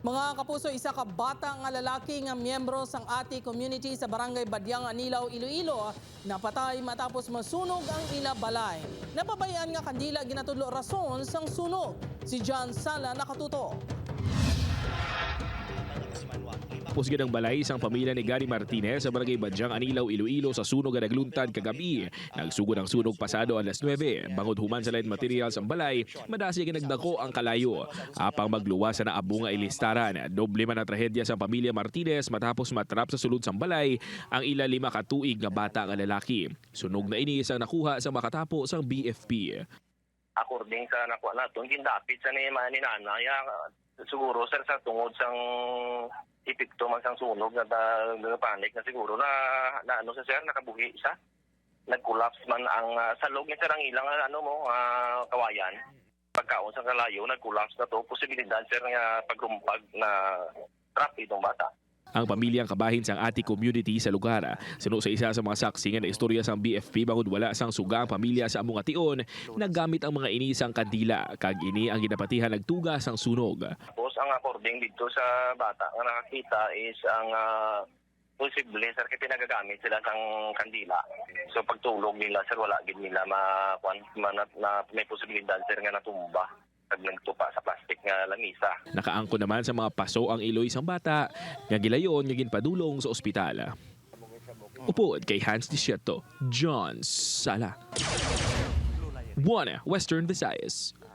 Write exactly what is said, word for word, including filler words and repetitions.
Mga kapuso, isa ka bata nga lalaki nga miyembro sang Ati community sa Barangay Badyang, Anilao, Iloilo, napatay matapos masunog ang ila balay. Napabay-an nga kandila ginatudlo rason sang sunog. Si John Sala nakatuto. Pusgid ang balay sang pamilya ni Gary Martinez sa Barangay Badyang, Anilao, Iloilo sa sunog nga nagluntad kagabi. Nagsugod ang sunog pasado alas nuebe. Bangod human sa light materials ang balay, madasig nga nagdako ang kalayo. Apang magluwas sa naabo nga ilistaran. Doble man ang trahedya sang pamilya Martinez matapos matrap sa sulod sang balay ang ila lima ka tuig nga bata nga lalaki. Sunog na ini sang nakuha sang makatapo sang B F P. According sa nakuha naton, gindapit sa ni, ni nanay, ah, siguro, sir, sa tungod sang epekto man sang sunog nga da- nagpanik na siguro na, na ano sa, sir, nakabuhi siya. Nag-collapse man ang, ah, salog ni, sir, ang ilang, ah, ano mo, ah, kawayan. Pagkaon sa kalayo, nag-collapse na to. Posibilidad, sir, nga pagrumpag na trap itong bata. Ang pamilyang kabahin sang Ati community sa lugar. Suno sa isa sa mga saksi nga naistorya sang B F P, bangod wala sang suga ang pamilya sa amo nga tion, nagamit ang mga ini sang kandila, kag ini ang ginapatihan nagtuga sang sunog. Tapos ang according dito sa bata nga nakakita is ang, ah, posible, sir, kay pinagagamit sila sang kandila. So pagtulog nila, sir, wala gid nila ma, kwan, ma na, na, may posibilidad, sir, nga natumba kag nagtupa sa plastic nga lamisa. Nakaangkon naman sa mga paso ang iloy sang bata nga gilayon nga ginpadulong sa ospital. Upod kay Hans Desierto, John Sala. One Western Visayas.